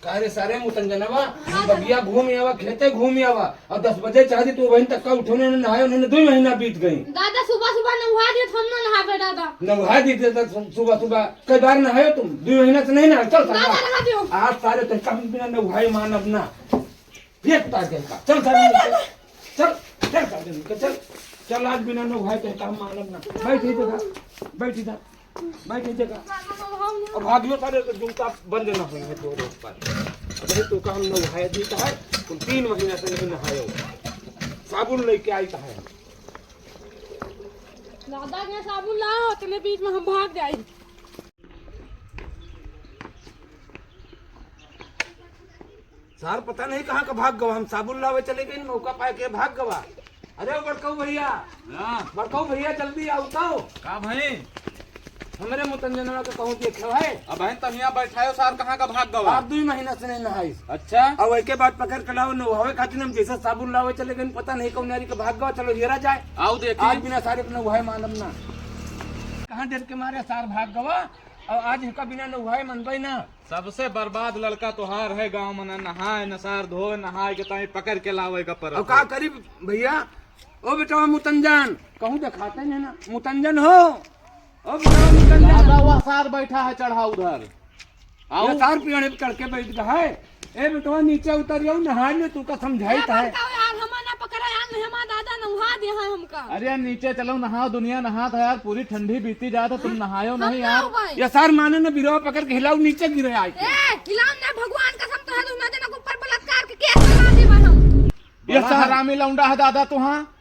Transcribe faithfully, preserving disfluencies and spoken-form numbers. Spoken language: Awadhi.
अरे सारे मुतंजनवा, हाँ, बगिया घूम आवा, खेते घूम आवा। और दस बजे चाहती तू वहीं तक का उठो ने, नहायो ने, दुइ महीना बीत गई। दादा, सुबह सुबह नहा दियो, हम ना नहाबे दादा। नहा दी थे तो सु-, सुबह सुबह कई बार नहायो तुम? दुइ महीना से नहीं नहायो। चल दादा, सारे, नहा दियो। आज सारे तो कम बिना नहाए मानब ना। एक तार के का। चल सारे, दादा। चल, चल सारे, चल, चल। चल, आज बिना नहाए तो काम मानब ना। बैठ ही जगह, बैठ ही जा। बैठ ही जगह। अब भागियो सारे तो जूता बंद ना होई है तो रोड पर। अब ये तो काम नहाए दी है, तुम तीन महीना से नहीं नहाए हो। साबुन लेके आई है। दादा के साबुन लाओ, इतने बीच में हम भाग जाई। सार पता नहीं कहाँ का भाग गवा, हम साबुन लावे चले गए, मौका पाए के भाग गवा। अरे ओ बड़कऊ भैया, हाँ। बड़कऊ भैया जल्दी आओ तो। का भाई? हमरे मुतंजनवा के कहूँ देखे है। अब भाई तनिया बैठायो, सार कहाँ का भाग गवा? आप दुइ महीना से नहीं नहाइस। अच्छा। अब एके बाद पकड़ के लाओ, नहावे खातिर हम जैसे साबुन लावे चले गए, पता नहीं कौन नारी के भाग गवा, चलो हेरा जाए। आओ देखी। आज बिना सारे के नहाए मानब ना। कहाँ डर के मारे सार भाग गवा, और आज इनका बिना नहाए मनबे ना। सबसे बर्बाद लड़का तोहार है गाँव में, न नहाए, न सार धोए, नहाए के ताई पकड़ के लावे का परत अब का है। करी भैया? ओ बेटवा मुतंजन, कहूँ देखाते नहीं ना, मुतंजन हो। ओ बेटवा मुतंजन। दादा, वह सार बैठा है चढ़ा उधर। आओ। ये सार पियाने पे चढ़ के बैठ गया है। ए बेटवा, नीचे उतर जाओ, नहा ले, तू का समझाई यार, है। बताओ यार, हमार ना पकड़ा यार, नहीं, हमार दादा नहा दे है हमका। अरे नीचे चलो, नहाओ, दुनिया नहात है यार, पूरी ठंडी बीती जात है, तुम नहायो हम नहीं ना यार। हो भाई। ये सार माने ना, बिरवा पकड़ के हिलाओ, नीचे गिरे आए। ए, हिलाओ ना, भगवान कसम, तो है, ना देना के ऊपर बलात्कार के केस लगा देबा हम। ये बड़ा सार हरामी लौंडा है दादा तू, हाँ।